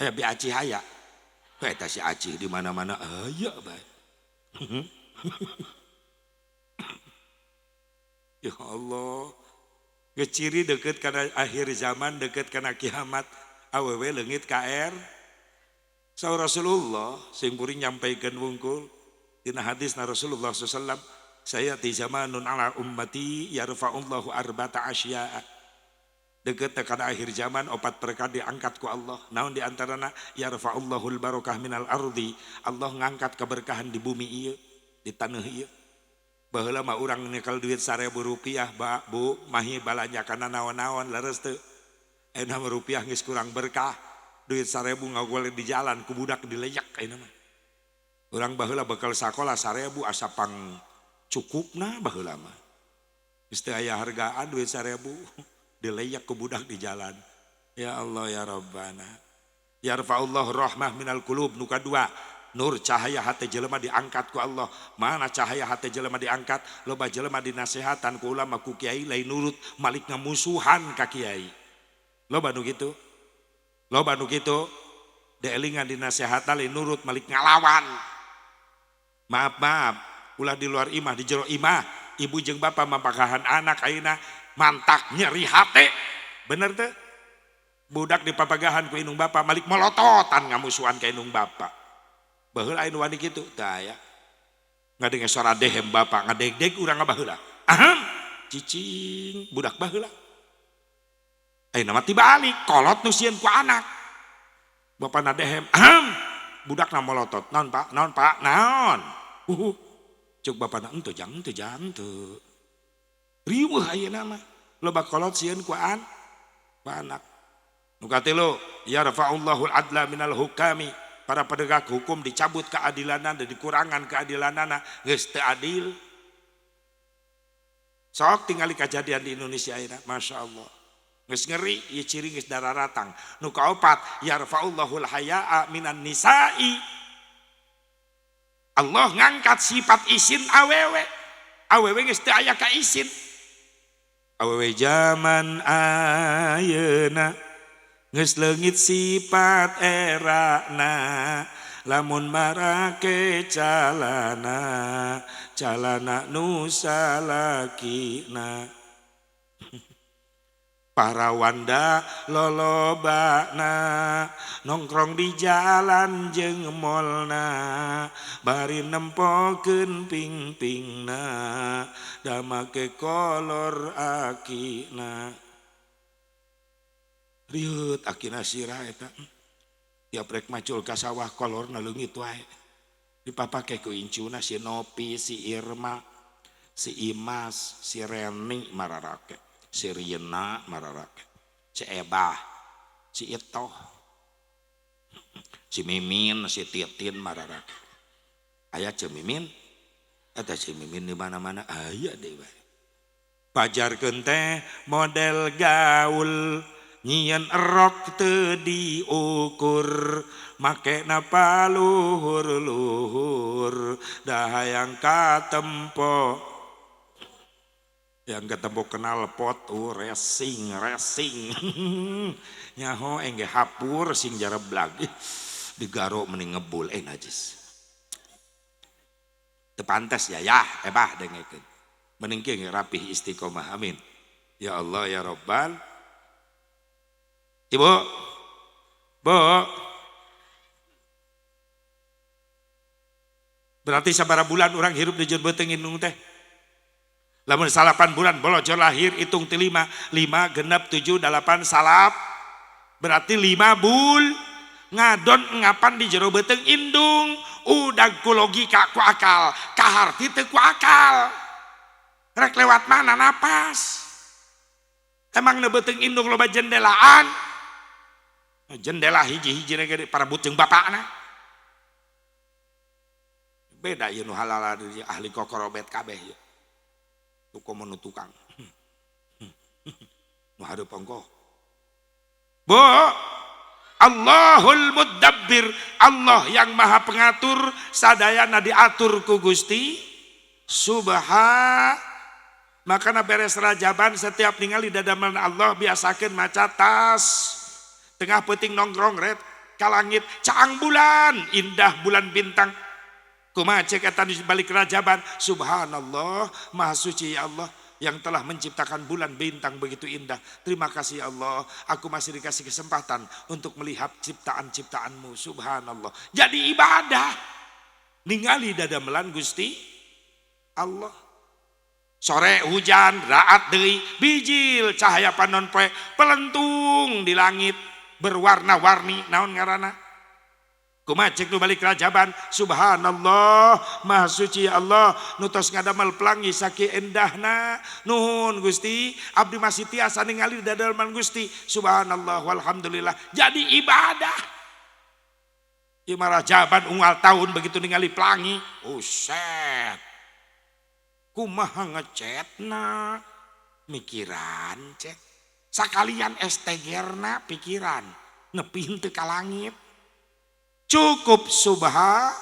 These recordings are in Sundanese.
Aya bi Acih aya. Eta si Acih di mana-mana aya bae. Ya Allah. Geus ciri deket kana akhir zaman, deket kana kiamat, awewe leungit KR. Saur Rasulullah sing kuring nyampaikeun wungkul dina hadisna Rasulullah sallallahu alaihi wasallam, sayati zamanun ala ummati yarfa'ullahu arba'ata asya'a. Deket kana akhir zaman opat perkara diangkat ku Allah. Naon di antarana yarfa'ullahul barokah minal ardi. Allah ngangkat keberkahan di bumi ieu, di taneuh ieu. Baheula mah urang nyekel duit 1000 rupiah, ba, Bu, mahi balanja kana naon-naon leres teu. Ayeuna mah rupiah geus kurang berkah. Duit 1000 ngagoleh di jalan ku budak dileyak ayeuna mah. Urang baheula bekal sakola 1000 asa pang cukupna baheula mah. Geus teu aya hargaan duit 1000 dileyak ku budak di jalan. Ya Allah ya Rabbana. Yarfa'ullahu rahmah minal qulub nu kadua. Nur cahaya hati jelema diangkat ku Allah. Mana cahaya hati jelema diangkat? Loba jelema dinasehatan ku ulama ku kiai lain nurut malik ngamusuhan ka kiai. Loba nu kitu. Loba nu kitu. Deelingan dinasehatan lain nurut malik ngalawan. Maaf maaf, ulah di luar imah di jero imah, ibu jeung bapa mapakahan anak ayeuna mantak nyeri hate. Bener teu? Budak dipapagahan ku indung bapa malik molototan ngamusuhan ka indung bapa. Baheula aya nu wani kitu teu aya. Ngadenge suara dehem bapa ngadegdeg urang baheula. Aham, cicing budak baheula. Ayeuna mah tibalik kolot nu sieun ku anak. Bapana dehem, aham, budakna molotot. Naon Pak? Naon Pak? Naon? Cuk bapana henteu jang teu jang teu. Riweuh ayeuna mah. Loba kolot sieun ku anak. Nu katilu, yarfa'ullahul adla minal hukami. Para penegak hukum dicabut keadilanana dan dikurangan keadilanana geus teu adil. Sok tingali kejadian di Indonesia ayeuna, Masya Allah. Geus ngeri, ieu ciri geus dararatang. Nu kaopat, yarfa'ullahul haya'a minan nisa'i. Allah ngangkat sifat isin awewe. Awewe geus teu aya ka isin. Awewe zaman ayeuna geus leungit sifat erana, lamun marake calana, calana nu salakina. Para wanda lolobana nongkrong di jalan jeung molna, bari nempokeun ping-pingna, da make kolor akina. Riut akina sirah eta. Tiap rek macul ka sawah kolorna leungit wae. Dipapake ku incuna si Nopi, si Irma, si Imas, si Reni mararake, si Rina mararake, si Ebah, si Itoh, si Mimin, si Titin mararake. Aya ce Mimin, eta si Mimin di mana-mana aya deui bae. Pajarkeun teh model gaul, nyieun erok teu diukur, make napa luhur-luhur, da hayang katempo. Yang ketempo kenal pot, racing, racing. Nyaho engge hapur sing jareblag. Digaro mending ngebul, najis. Teu pantes ya, yah, ebah dengekeun. Mending kieu rapih istiqomah, amin. Ya Allah ya Rabbal. Ibu, Bu, berarti sabaraha bulan orang hirup di jero beuteung indung teh. Lamun 8 bulan bolojor lahir hitung ti 5, 5 genep 7 8 salap, berarti 5 bul ngadon ngapan di jero beuteung indung. Udah ku logika ku akal, kaharti teu ku akal. Rek lewat mana napas? Emang nu beuteung indung loba jendelaan? Jendela hiji-hiji ge parabut jeung bapakna. Beda ieu nu halal ahli kokorobet kabeh ieu. Tuku nu tukang. Nu hareup ongkoh. Bu, Allahul Mudabbir, Allah yang Maha Pengatur, sadayana diatur ku Gusti Subhan. Makana beres rajaban setiap ningali dadamelan Allah biasakeun maca tas. Tengah peuting nongkrong red ka langit caang bulan indah bulan bintang kumaha cek eta di balik rajaban subhanallah maha suci ya Allah yang telah menciptakan bulan bintang begitu indah. Terima kasih ya Allah, aku masih dikasih kesempatan untuk melihat ciptaan-ciptaanmu. Subhanallah. Jadi ibadah. Ningali dadamelan Gusti Allah. Sore hujan, raat deui, bijil cahaya panon poe pelentung di langit berwarna-warni naon ngaranna? Kumaha cek nu balik rajaban subhanallah maha suci ya Allah nu tos ngadamel pelangi sakieu endahna nuhun Gusti abdi masih tiasa ningali dadamelan Gusti subhanallah walhamdulillah jadi ibadah. Ieu mah rajaban unggal tahun begitu ningali pelangi uset kumaha ngecetna mikiran cet sakalian estegerna pikiran nepi henteu ka langit. Cukup subha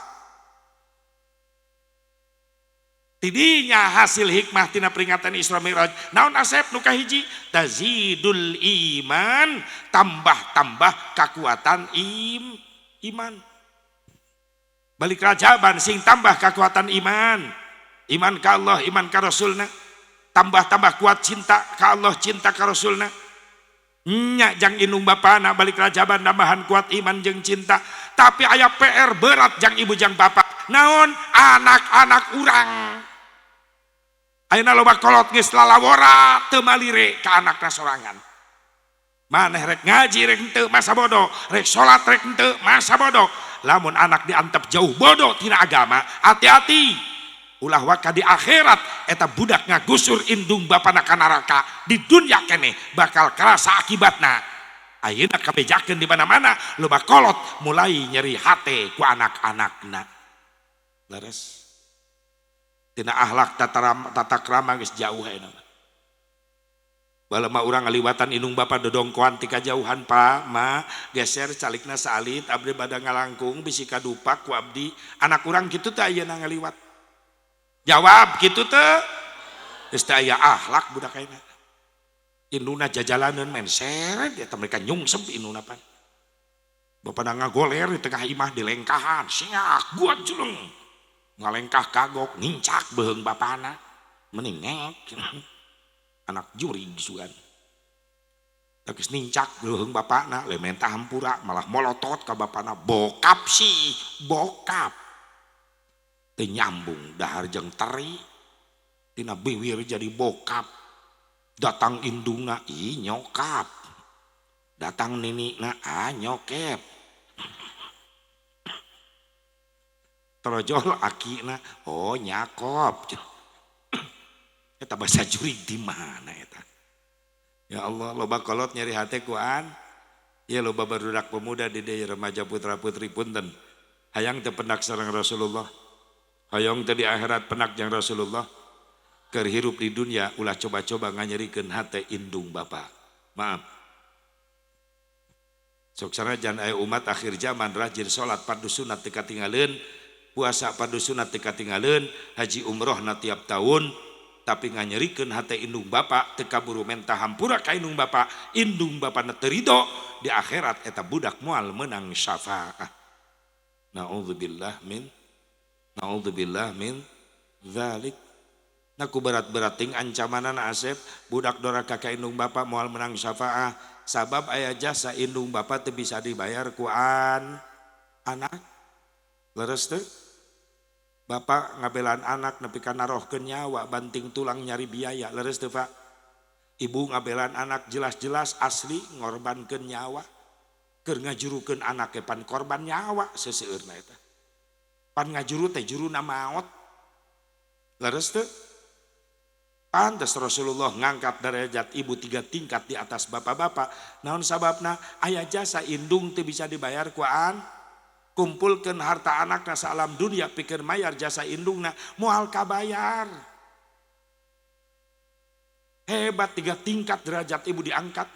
tidinya hasil hikmah tina peringatan Isra Mi'raj naon asep nu kahiji tazidul iman tambah-tambah kekuatan iman balik rajaban sing tambah kekuatan iman iman ka Allah iman ka Rasulna tambah-tambah kuat cinta ka Allah cinta ka Rasulna nya jang indung bapana balik rajaban nambahan kuat iman jeung cinta tapi aya PR berat jang ibu jang bapak naon anak-anak urang ayeuna loba kolot geus lalawora teu malire ka anakna sorangan maneh rek ngaji rek henteu masa bodoh rek salat rek henteu masa bodoh lamun anak diantep jauh bodoh tina agama hati-hati ulah waka di akhirat eta budak ngagusur indung bapana ka neraka di dunia keneh bakal kerasa akibatna ayeuna kabejakeun di mana-mana loba kolot mulai nyeri hate ku anak-anakna leres tina akhlak tata krama geus jauh ayeuna baheula mah urang ngaliwatan indung bapa dodongkoan ti kajauhan pa ma geser calikna saalit abdi bada ngalangkung bisi kadupak ku abdi anak urang kitu teh ayeuna ngaliwat jawab gitu teh geus teu aya akhlak budak ayeuna induna jajalaneun main seret eta mereka nyungsep induna pan bapana ngagoler di tengah imah dilengkahan siak buat juleng ngalengkah kagok nincak beuheung bapana mending ngek anak jurig sugan geus nincak beuheung bapana le menta hampura malah molotot ka bapana bokap sih bokap teu nyambung dahar jeung teri tina biwir jadi bokap datang indungna ih nyokap datang ninikna ah nyokep torojol akina oh nyakop eta bahasa jurig di mana eta ya Allah loba kolot nyeri hate kuan ya loba barudak pemuda di dieu remaja putra putri punten hayang teu pendak sareng Rasulullah hayang teh di akhirat penak jeung Rasulullah keur hirup di dunia ulah coba-coba nganyerikeun hate indung bapa maaf sok sanajan aya umat akhir zaman rajin salat fardu sunat teu katinggaleun puasa fardu sunat teu katinggaleun haji umrohna tiap tahun tapi nganyerikeun hate indung bapa teu kaburu menta hampura ka indung bapa bapana teu ridho di akhirat eta budak moal meunang syafaah naudzubillah min dzalik. Nah ku berat-berat ting ancamanana asep budak doraka ka indung bapa moal menang syafaah sabab aya jasa indung bapa teu bisa dibayar ku anak. Leres teu? Bapak ngabelaan anak nepi ka narohkeun nyawa banting tulang nyari biaya leres teu Pak? Ibu ngabelaan anak jelas-jelas asli ngorbankeun nyawa keur ngajurukeun anak pan korban nyawa seseueurna eta. Pan ngajuru teh juruna maot. Leres teu? Pantes Rasulullah ngangkat derajat ibu 3 tingkat di atas bapak-bapak. Naon sababna? Aya jasa indung teu bisa dibayar ku an. Kumpulkeun harta anakna saalam dunia pikeun mayar jasa indungna moal kabayar. Hebat 3 tingkat derajat ibu diangkat.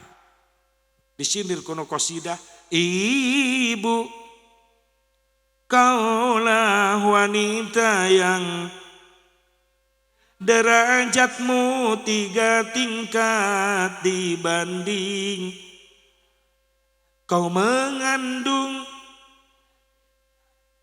Disindir kono qasidah, ibu kaulah wanita yang derajatmu 3 tingkat dibanding kau mengandung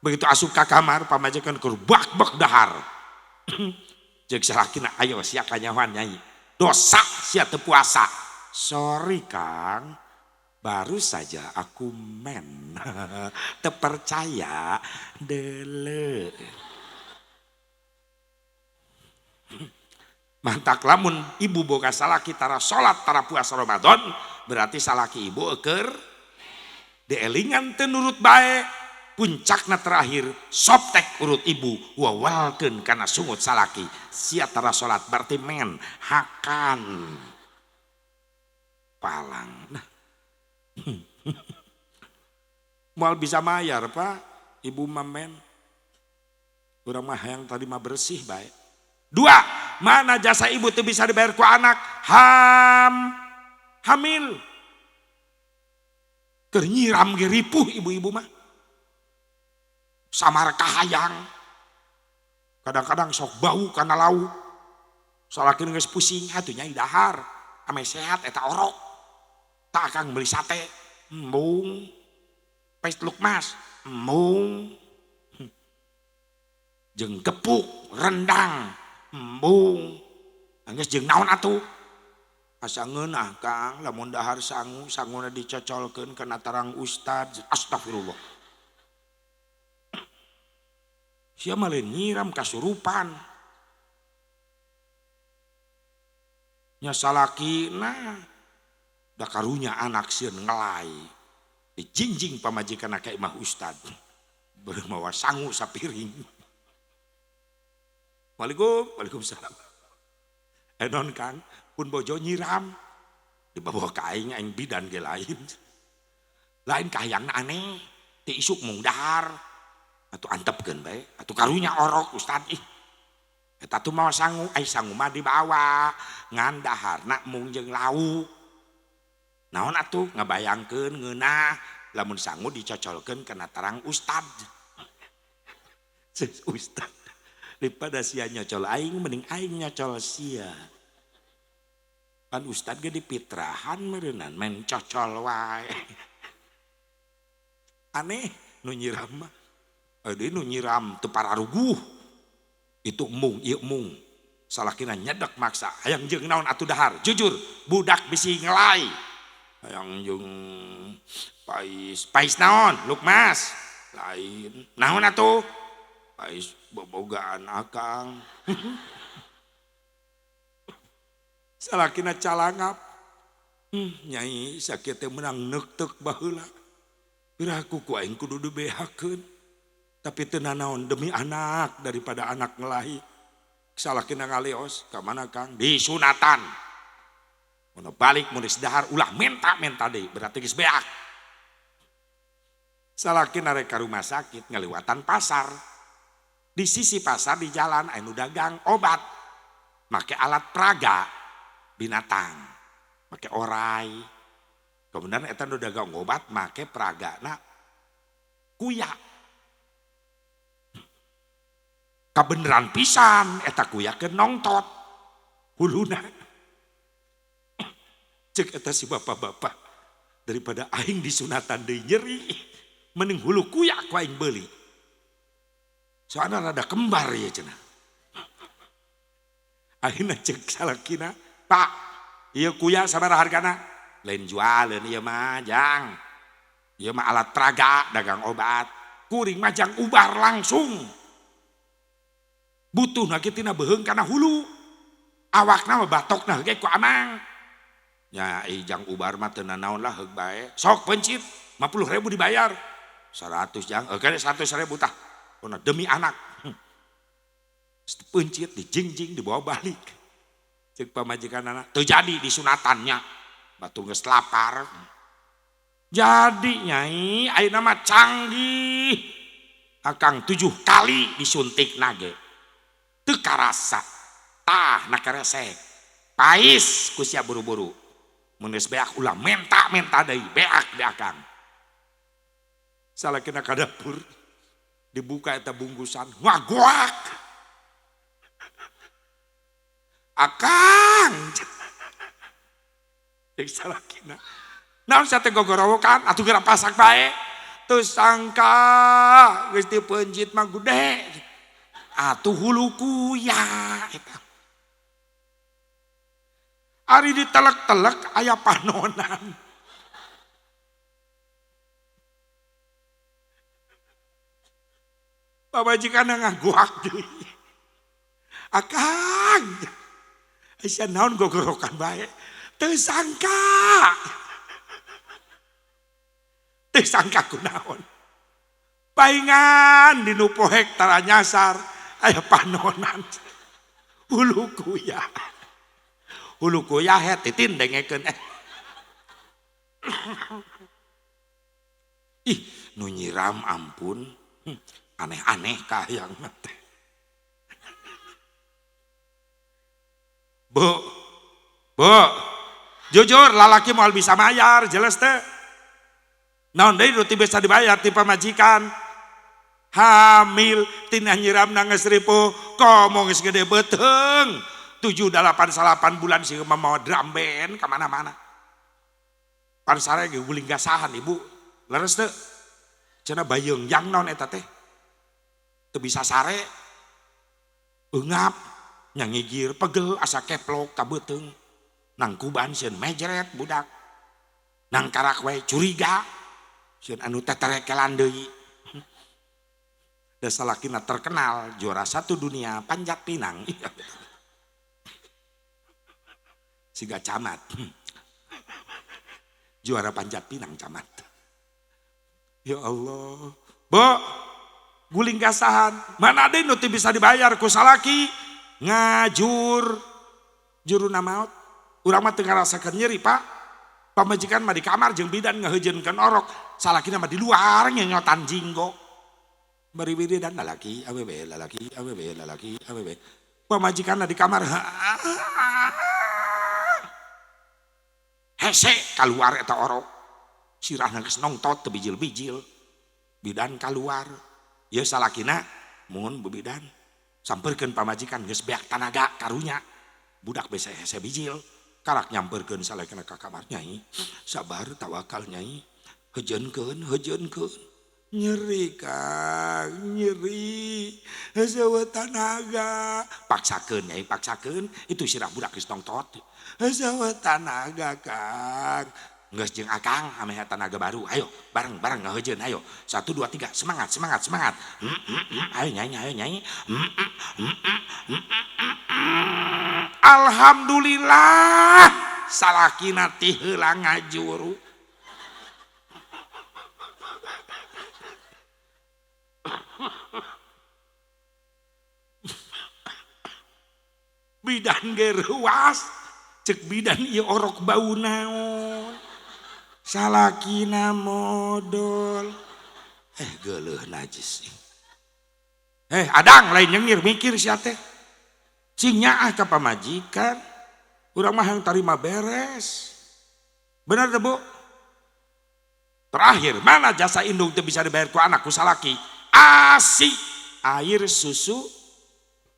Begitu asup ka kamar pamajikan keur bak-bak dahar. Jeung salakina ayo sia kanyahoan nyai. Dosa sia teu puasa. Sorry Kang, baru saja aku men. Terpercaya dele. Mantak lamun ibu boga salaki tara salat tara puasa Ramadan, berarti salaki ibu eker dielingan teu nurut bae. Puncakna terakhir soptek urut ibu wawalkeun kana sungut salaki. Sia tara salat berarti men hakan palang. Nah. Moal bisa mayar Pak, ibu mah men. Urang mah hayang tadi mah bersih bae. Dua, mana jasa ibu teu bisa dibayar ku anak? Hamil. Keur nyiram ge ripuh ibu-ibu mah. Samar kahayang. Kadang-kadang sok bau kana lauk. Salakina geus pusing atuh nyai dahar. Ame sehat eta orok. Tak akang beli sate, embung. Pais lukmas, embung. Jeung gepuk, rendang, embung. Geus jeung naon atuh? Asa ngeunah Kang, lamun dahar sangu, sanguna dicocolkeun kana tarang ustad. Astagfirullah. Sia mah lain nyiram kasurupan. Nya salakina da karunya anak sieun ngelai. Dijingjing pamajikan ka imah ustad. Beureum mawa sangu sapiring. Waalaikum, waalaikumsalam. Non Kang, pun bojo nyiram. Dibawa ka aing, aing bidan ge lain. Lain kahayangna aneh, ti isuk mung dahar. Atuh antepkeun bae, atuh karunya orok ustad ih. Eta tuh mawa sangu, ai sangu mah dibawa, ngan daharna mung jeung lauk. Naon atuh ngabayangkeun ngeunah lamun sangu dicocolkeun kana tarang ustad. Ceuk ustad, daripada sia nyocol aing mending aing nyocol sia. Pan ustad ge dipitrahan meureunnan main cocol wae. Aneh nu nyiram mah. Deui nu nyiram teu pararuguh. Itu embung, ieu embung. Salakina nyedek maksa. Hayang jeung naon atuh dahar? Jujur, budak bisi ngelai. Hayang jeung pais. Pais naon? Lukmas. Lain. Naon atuh? Pais bobogaan akang. Salakina calangap. Nyai sakieu teh meunang neukteuk baheula. Piraku ku aing kudu dibehakeun. Tapi teu nanaon demi anak daripada anak ngelahi. Salakina ngaleos ka mana Kang? Di sunatan. Mun balik mun geus dahar ulah menta-menta deui, berarti geus beak. Salakina rek ka rumah sakit ngaliwatan pasar. Di sisi pasar di jalan anu dagang obat. Make alat peraga binatang, make orai. Kemudian eta nu dagang obat make peragana kuya. Kabeneran pisan eta kuya ke nongtot huluna. Cek eta si bapak-bapak, daripada aing disunatan deui nyeri, mending hulu kuya ku aing beuli. Soalna rada kembar ya cenah. Akhirna cek salakina, Pak, ieu kuya sabaraha hargana? Lain jualeun ieu mah, jang. Ieu mah alat peraga dagang obat. Kuring mah jang ubar langsung. Butuhna ge tina beuheung kana hulu. Awakna mah batokna ge ku amang. Nya jang ubar mah teu nanaon lah heug bae. Sok pencit 50.000 dibayar. 100 jang, kene 100.000 tah. Pona demi anak. Pencit dijingjing dibawa balik. Ceuk pamajikanana teu jadi disunatannya. Batu geus lapar. Jadi nyai ayeuna mah canggih. Akang 7 kali disuntik nage. Teu karasa. Tah na keresek. Pais ku sia buru-buru. Mun geus beak ulah menta-menta deui, beak di akang. Salakina ka dapur dibuka eta bungkusan, ngagoak. Akang. Cek salakina. Naon sia teh gogorowokan atuh geura pasak bae. Teu sangka geus dipeunjit mah gede. Atuh hulu kuya eta. Ari ditelek-telek aya panonan. Pamajikan ngaguak deui. Akang. Sia naon gogorokan bae. Teu sangka. Teu sangka kunaon. Paingan dinu poek tara nyasar aya panonan. Hulu kuya. Hulu kuya he titin dengekeun eh. Ih, nu nyiram ampun. Aneh-aneh kahayang teh. Bu. Bu. Jujur lalaki moal bisa mayar jelas teh. Naon deui nu teu bisa dibayar ti pamajikan. Hamil tina nyiramna geus ripuh, komo geus gede beuteung. 7 8 9 bulan sih mamawa drum band ka mana-mana. Pan sare ge guling gasahan ibu. Leres teu? Cenah bayeung yang naon eta teh? Teu bisa sare. Eungap nyangigir pegel asa keplok ka beuteung. Nangkuban sieun mejret budak. Nangkarak we curiga. Sieun anu teterekelan deui. Da salakina terkenal juara 1 dunia panjat pinang. Siga camat. Juara panjat pinang camat. Ya Allah. Bu, guling gasahan. Mana ada nu teu bisa dibayar ku salaki? Ngajur. Juruna maot. Urang mah teu ngarasakeun nyeri, Pak. Pamajikan mah di kamar jeung bidan ngaheujeunkeun orok. Salakina mah di luar ngenyotan jinggo. Bari wiridan lalaki awewe lalaki awewe lalaki awewe. Pamajikanna di kamar. Hese kaluar eta orok. Sirahna geus nongtot teu bijil-bijil. Bidan kaluar. Ieu salakina mun bu bidan sampeurkeun pamajikan geus beak tanaga karunya. Budak bese hese bijil. Karak nyamperkeun salakina ka kamar nyai. Sabar tawakal nyai. Heujeunkeun heujeunkeun. Nyeri Kang, nyeri. Hese tanaga. Paksakeun nyai, paksakeun. Itu sirah budak geus nongtot. Hese tanaga Kang. Geus jeung akang ameh tanaga baru. Ayo bareng-bareng ngaheujeun ayo. 1 2 3 semangat semangat semangat. Ayo nyai ayo nyai. Alhamdulillah salakina ti heula ngajuru. Bidan ge reuas, cek bidan ieu orok bau naon. Salakina modol. Geuleuh najis. Adang lain nyengir mikir sia teh. Cing nyaah ka pamajikan. Urang mah hayang tarima beres. Bener teu, Bu? Terakhir, mana jasa indung teu bisa dibayar ku anak ku salaki? Asi, air susu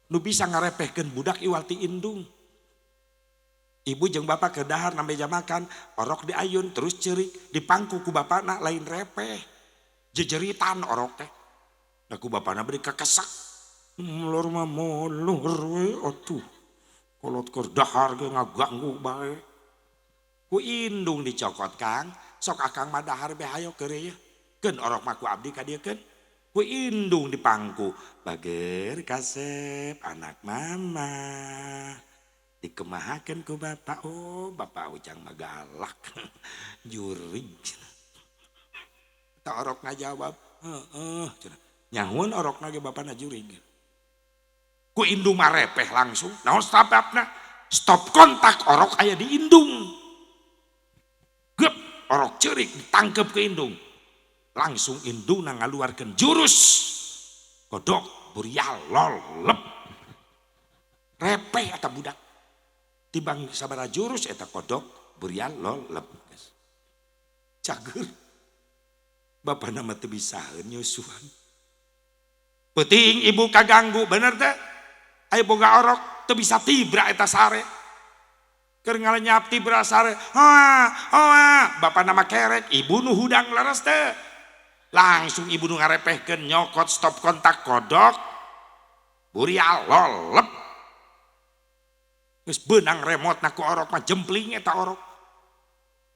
nu bisa ngarepehkeun budak iwal ti indung. Ibu jeung bapak ke dahar na meja makan, orok diayun terus ceurik, dipangku ku bapakna lain repeh. Jejeritan orok teh. Da ku bapakna beri kekesak. Molor mah molor we atuh. Kolot keur dahar ge ngaganggu bae. Ku indung dicokot Kang, sok akang mah dahar be hayo keur ieu. Keun orok mah ku abdi ka dieu keun. Ku indung dipangku, bager kasep anak mama. Dikemahakeun ku bapak, oh bapak Ujang mah galak. Jurig. Ta orok ngajawab, heeh cenah. Nyahueun orokna ge bapana jurig. Ku indung mah repeh langsung. Naon sababna? Stop kontak orok aya di indung. Gep, orok ceurik ditangkep ke indung. Langsung indungna ngaluarkeun jurus. Kodok, burial, lol, lep. Repeh eta budak. Tibang sabaraha jurus eta kodok, burial, lol, lep. Cager. Bapana mah teu bisaeun nyusuan. Peuting ibu kaganggu, bener teh? Aya boga orok teu bisa tibra eta sare. Keur ngalenyap tibra sare. Hoa, hoa, bapana mah kerek, ibu nu hudang leres teh. Langsung ibu nu ngarepehkeun nyokot stop kontak kodok burial lolep. Geus beunang remote na ku orok mah jempling eta orok.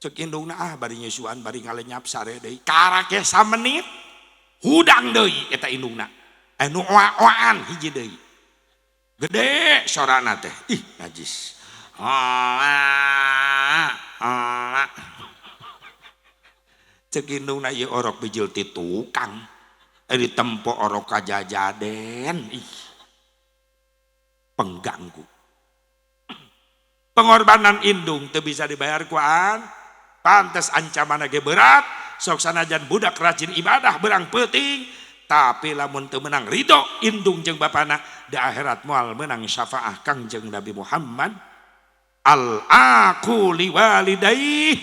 Cek indungna ah bari nyusuan bari ngalenyap sare deui. Karake samenit hudang deui eta indungna. Anu oa-oaan hiji deui. Gede sorana teh. Ih najis. Ah, ah. Cek indungna ieu orok bijil ti tukang. Ditempo orok kajajaden. Ih. Pengganggu. Pengorbanan indung teu bisa dibayar ku an. Pantes ancaman ge berat. Sok sanajan budak rajin ibadah berang peuting, tapi lamun teu meunang ridho indung jeung bapana di akhirat moal meunang syafaah Kangjeng Nabi Muhammad. Al aqu liwalidayhi.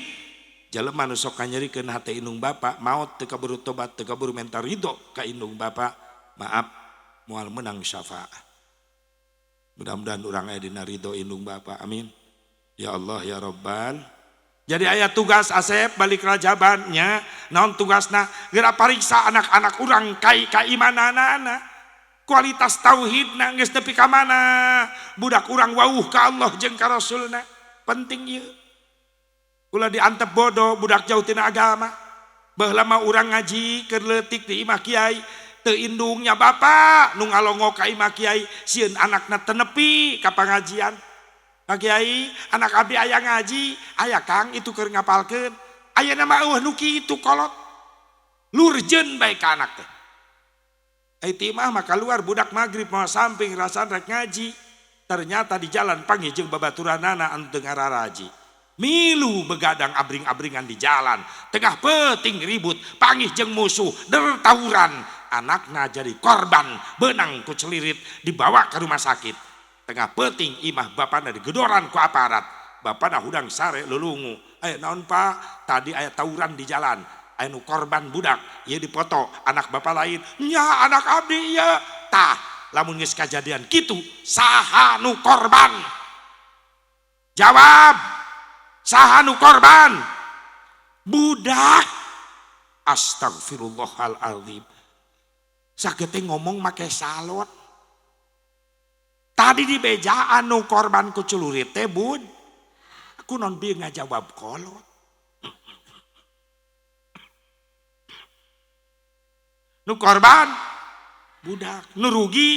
Jelema nu sok kanyerikeun hate indung bapa maot teu kaburu tobat teu kaburu menta ridho ka indung bapa, maaf moal meunang syafaah. Mudah-mudahan urang aya dina ridho indung bapa, amin. Ya Allah ya Rabbal. Jadi aya tugas Asep balik rajabannya, naon tugasna? Geura pariksa anak-anak urang kai kaimananana. Kualitas tauhidna geus nepi ka mana? Budak urang wauh ka Allah jeung ka Rasulna. Penting ieu. Ulah diantep bodoh budak jauh tina agama. Baheula mah urang ngaji keur leutik di imah kiai, teu indungnya bapa nu ngalongo ka imah kiai, sieun anakna teu nepi ka pangajian. Pak Kiai, anak abdi aya ngaji, aya Kang itu keur ngapalkeun. Ayeuna mah eueuh nu kitu kolot. Lurjeun bae ka anak teh. Ai ti imah mah kaluar budak magrib moal samping rasan rek ngaji. Ternyata di jalan panggih jeung babaturanana anu teu ngararaji. Milu begadang abring-abringan di jalan, tengah peuting ribut, panggih jeung musuh, der tawuran, anakna jadi korban, beunang ku celirit dibawa ke rumah sakit. Tengah peuting imah bapana digedoran ku aparat, bapana hudang sare lulungu. Aya naon Pak? Tadi aya tawuran di jalan, aya nu korban budak, ieu dipoto anak bapa lain, nya anak abdi ieu. Tah, lamun geus kajadian kitu, saha nu korban? Jawab. Saha nu korban? Budak. Astagfirullahaladzim. Sagete ngomong make salot. Tadi di bejaan nu korban ku celurit teh bud. Aku non bieu ngajawab kolot. Nu korban budak, nu rugi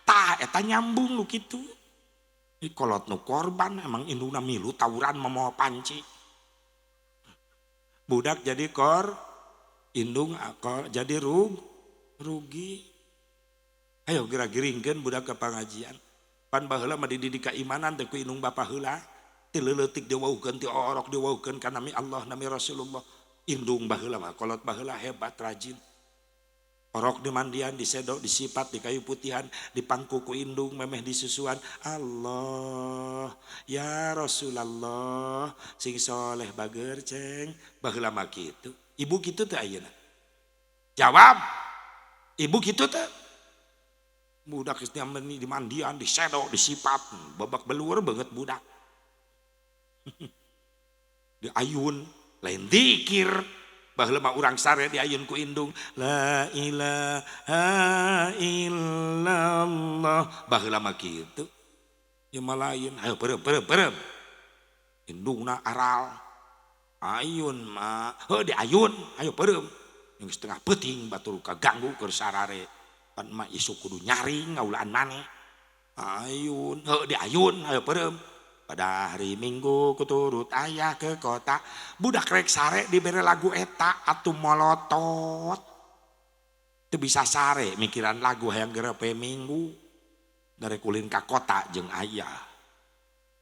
tah eta nyambung nu kitu. Kolot nu korban emang indungna milu tawuran mamawa panci. Budak jadi kor, indung kor, jadi rugi. Ayo geura giringkeun budak ke pengajian. Pan baheula mah dididik keimanan teh ku indung bapa heula. Ti leuletik diwauhkeun, ti orok diwauhkeun ka nami Allah, nami Rasulullah. Indung baheula mah kolot baheula hebat rajin. Orok di mandian, disedok, disipat, di kayu putihan, dipangku ku indung, memeh disusuan. Allah, ya Rasulullah, sing soleh bager ceng, baheula mah kitu. Ibu kitu teh ayeuna? Jawab. Ibu kitu teh? Budak geus di mandian, disedok, disipat, babak belur banget budak. Diayun, lain dikir. Baheula mah urang sare diayun ku indung la ilaha illallah. Baheula mah kitu. Ieu mah lain, ayo beureum beureum beureum. Indungna aral. Ayun mah, heuh diayun, ayo beureum. Yang setengah peuting batur kaganggu keur sarare. Pan mah isuk kudu nyaring ngaulaan maneh. Ayun, heuh diayun, ayo beureum. Pada hari Minggu kuturut ayah ke kota. Budak rek sare dibere lagu eta atuh molotot. Teu bisa sare mikiran lagu hayang gerepe Minggu. Dari kulin ka kota jeung ayah.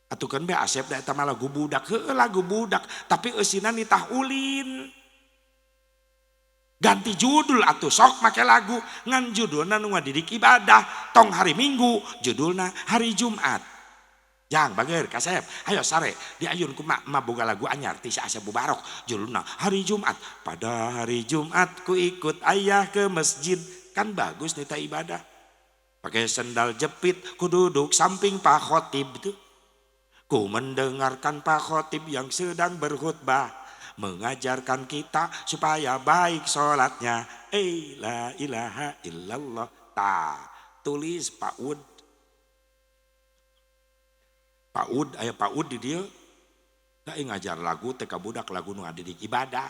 Atuh kan be Asep da eta mah lagu budak, heueuh lagu budak, tapi eusina nitah ulin. Ganti judul atuh sok make lagu ngan judulna nu ngadidik ibadah, tong hari Minggu, judulna hari Jumat. Jang bager kasep, ayo sare diayun ku mak boga lagu anyar ti si Asep Mubarok judulna hari Jumat. Pada hari Jumat ku ikut ayah ke masjid, kan bagus nita ibadah. Pakai sendal jepit ku duduk samping Pak Khotib tuh. Ku mendengarkan Pak Khotib yang sedang berkhutbah. Mengajarkan kita supaya baik sholatnya. La ilaha illallah. Ta, tulis Pak Ud. Pak Ud, aya Pak Ud di dia. Da ngajar lagu teh ka budak lagu nu ngadidik ibadah.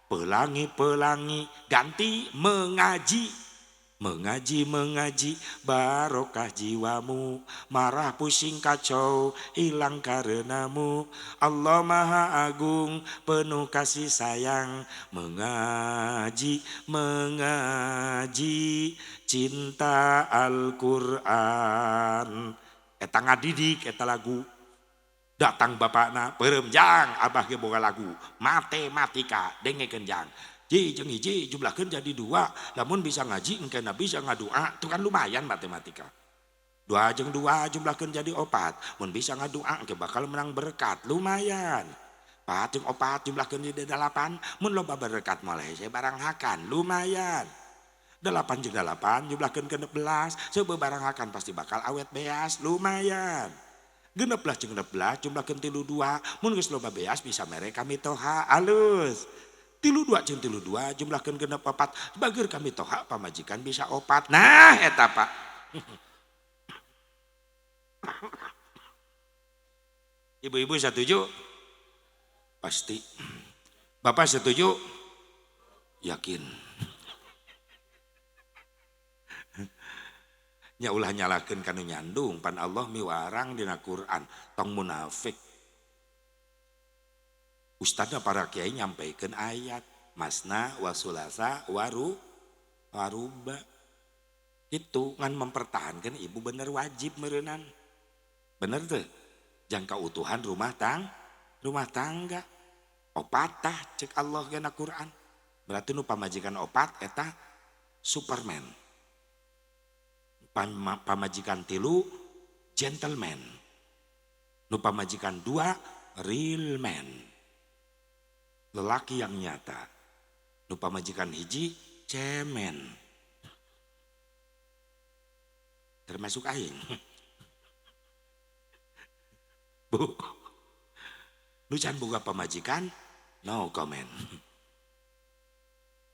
Pelangi-pelangi ganti mengaji. Mengaji, mengaji, barokah jiwamu. Marah pusing kacau, hilang karenamu. Allah Maha Agung, penuh kasih sayang. Mengaji, mengaji, cinta Al-Quran. Eta ngadidik, eta lagu. Datang bapakna, peureum jang, abah ge boga lagu. Matematika, dengekeun jang. Ji jeung hiji jumlahkeun jadi 2, lamun bisa ngaji engke bisa ngadua, itu kan lumayan matematika. 2 jeung 2 jumlahkeun jadi 4, mun bisa ngadua engke bakal menang berkat, lumayan. 4 jeung 4 jumlahkeun jadi 8, mun loba berkat moal hese barang hakan, lumayan. 8 jeung 8 jumlahkeun 16, seueuh barang hakan pasti bakal awet beas, lumayan. 16 jeung 16 jumlahkeun 32, mun geus loba beas bisa mere kami toha alus. 32 jeung 32 jumlahkeun 64, bager kami toha pamajikan bisa 4. Nah eta Pak. Ibu-ibu setuju? Pasti. Bapak setuju? Yakin. Nya ulah nyalakeun kanu nyandung pan Allah miwarang dina Quran tong munafik. Ustadna para kiai nyampaikan ayat masna wasulasa waru waruba itu ngan mempertahankan ibu bener wajib meureunan. Bener tuh jangka utuhan rumah tangga opatah cek Allah gena Quran berarti nu pamajikan opat eta Superman, pamajikan 3 gentleman, nu pamajikan 2 real man, lelaki yang nyata, nu pamajikan 1 cemen, termasuk aing. Bu, nu can boga pamajikan no comment.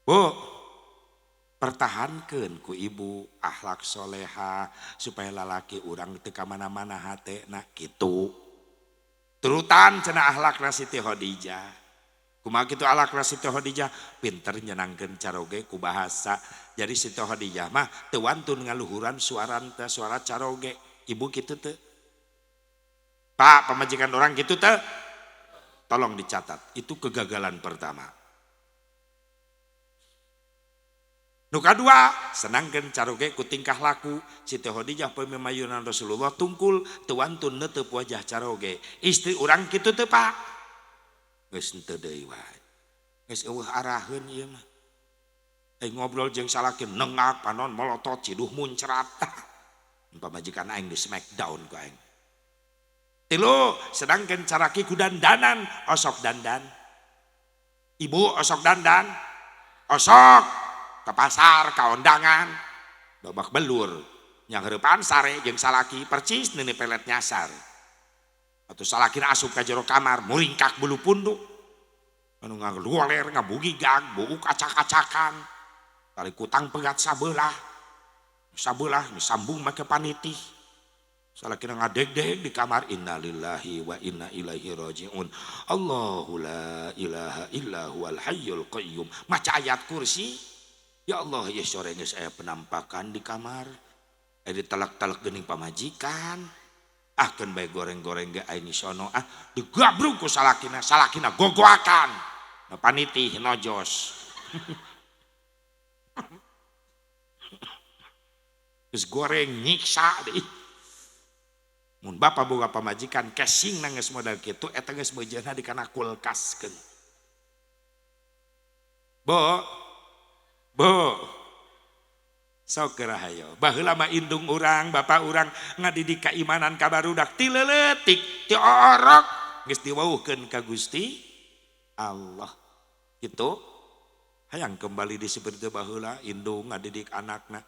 Bu, pertahankeun ku ibu akhlak soleha supaya lalaki urang teu ka mana-mana hatena kitu. Turutan cenah akhlakna Siti Khadijah. Kumaha kitu akhlakna Siti Khadijah? Pinter nyenangkeun caroge ku bahasa. Jadi Siti Khadijah mah teu wantun ngaluhuran suara teh suara caroge. Ibu kitu teu? Pak, pamajikan orang kitu teu? Tolong dicatat, itu kegagalan pertama. Nu kadua, senangkeun caroge ku tingkah laku. Siti Khadijah poe mimayunan Rasulullah tungkul teu wantun neuteub wajah caroge. Istri urang kitu teu, Pak? Geus henteu deui wae. Geus eueuh araheun ieu mah. Ngobrol jeung salaki nengak panon molotot ciduh muncrat. Pamajikan aing di smackdown ku aing. Tilu, sedangkan caraki ku dandanan, osok dandan. Ibu osok dandan, osok ke pasar, ka ondangan, babak belur. Yang heurepan sare jeung salaki percis neuni pelet nyasar. Atau salakina asup ka jero kamar, muringkak bulu punduk. Anu ngalualer, ngabugigag, buuk acak-acakan. Tali kutang pegat sabelah. Sabelah disambung make panitih. Salakina ngadeg-deg di kamar, innalillahi wa inna ilaihi rajiun. Allahu la ilaha illa huwal hayyul qayyum. Maca ayat kursi. Ya Allah, ya sore geus aya penampakan di kamar. Aya ditelak-telak geuning pamajikan. Ah keun bae goreng-goreng ge aing sono ah digabruk ku salakina, salakina gogoakan. Na panitih nojos. Geus goreng nyiksa deui. Mun bapa boga pamajikan casing na geus modal kitu eta geus meujeunna di kana kulkaskeun. Bo. Bo. Sok geura hayo. Baheula mah indung urang, bapa urang ngadidik keimanan ka barudak ti leuletik, ti orok geus diwauhkeun ka Gusti Allah. Kitu. Hayang kembali di seperti baheula indung ngadidik anakna.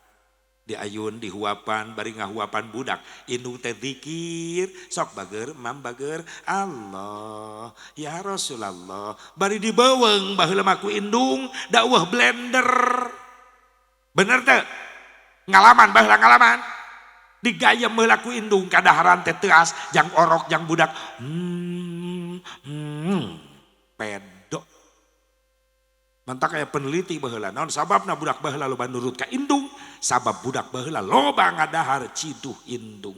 Diayun dihuapan bari ngahuapan budak indung teh zikir sok bager mam bager Allah ya Rasulullah bari dibeuweung baheula mah ku indung dakwah blender bener teu ngalaman baheula ngalaman digayem heula ku indung kadaharan teh teuas jang orok jang budak pedok mantak aya peneliti baheula naon sababna budak baheula loba nurut ka indung sabab budak baheula loba ngadahar ciduh indung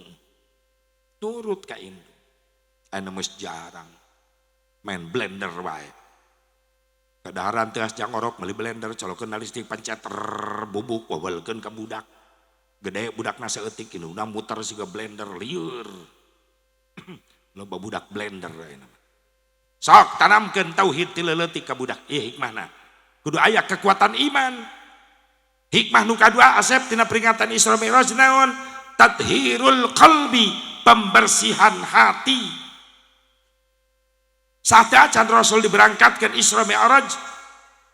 nurut ka indung anu geus jarang main blender wae kadaharan teuas jang orok meuli blender colokeun listrik pencet bubuk wawelkeun ka budak gede budakna saeutik indungna muter siga blender lieur loba budak blender ayeuna sok tanamkeun tauhid ti leuletik ka budak ieu hikmahna kudu aya kekuatan iman. Hikmah nu kadua asep tina peringatan Isra Mi'raj naon? Tathirul qalbi, pembersihan hati. Saat acan Rasul diberangkatkan Isra Mi'raj,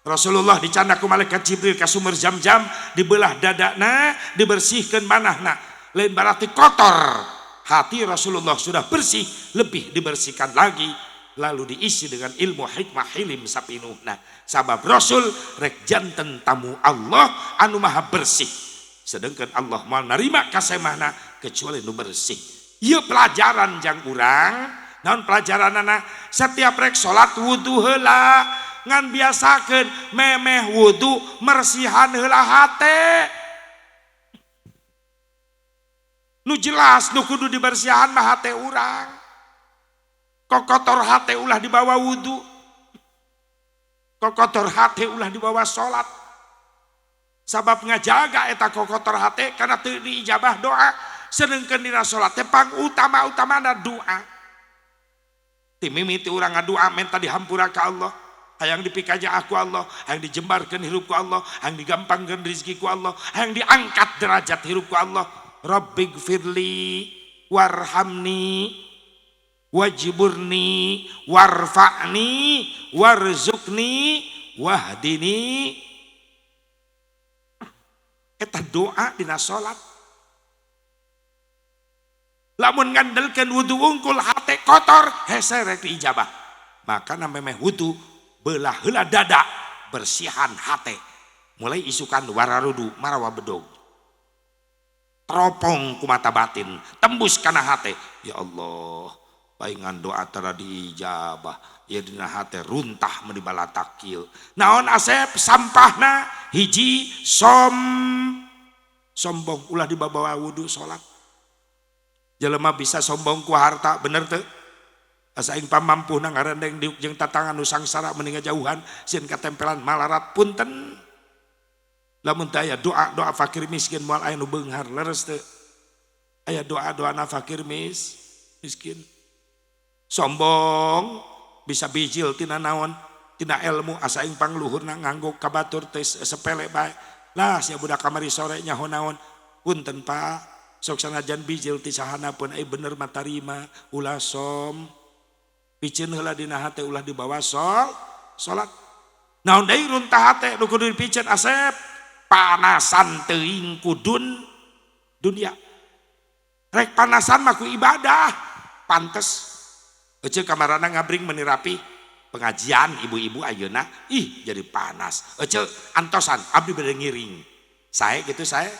Rasulullah dicandak ku malaikat Jibril ka sumur Zam-Zam, dibelah dadana, dibersihkan manahna. Lain berarti kotor. Hati Rasulullah sudah bersih, lebih dibersihkan lagi, lalu diisi dengan ilmu hikmah hilim sapinuhna. Sabab Rasul rek janten tamu Allah anu maha bersih. Sedangkan Allah moal narima kasemahna kecuali nu bersih. Ieu pelajaran jang urang, naon pelajaranana? Setiap rek salat wudu heula, ngan biasakeun memeh wudu mersihan heula hate. Nu jelas nu kudu dibersihan mah hate urang. Kokotor hate ulah dibawa wudu. Kokotor hate ulah dibawa salat. Sabab ngajaga eta kokotor hate karena teu diijabah doa. Sedengkeun dina salat teh pangutama-utamana doa. Ti mimiti urang ngadua menta dihampura ka Allah. Hayang dipikaja aku Allah, hayang dijembarkeun hirup ku Allah, hayang digampangkeun rezeki ku Allah, hayang diangkat derajat hirup ku Allah. Rabbighfirli warhamni wajburni warfa'ni warzuqni wahdini. Eta doa dina salat. Lamun ngandelkeun wudu wungkul hate kotor hese rek diijabah. Maka memeh wudu belah heula dada bersihan hate. Mulai isukan wararudu marawa bedog. Teropong ku mata batin, tembus kana hate. Ya Allah, paingan doa tara diijabah. Ya dina hate runtah meuni balatak kieu. Naon asep sampahna hiji sombong ulah dibawa wudu salat. Jelema bisa sombong ku harta bener teu? Asa aing pamampuhna ngarendeng diuk jeung tatangan nu sangsara mending ngajauhan sieun katempelan malarat punten. Lamun teu aya doa-doa fakir miskin moal aya nu beunghar leres teu? Aya doa-doana fakir miskin. Sombong bisa bijil tina naon? Tina ilmu asa aing pangluhurna nganggo ka batur teh sepele bae. Lah sia budak kamari sore nyaho naon? Punten Pak, sok sanajan bijil ti sahana pun ai bener mah tarima ulah som. Piceun heula dina hate ulah dibawa salat. Naon deui runtah hate nu kudu dipiceun asep? Panasan teuing ku dunia. Rek panasan mah ku ibadah, pantes. Ece kamarana ngabring meuni rapi pengajian ibu-ibu ayeuna, ih jadi panas. Ece antosan abdi bade ngiring. Sae gitu sae.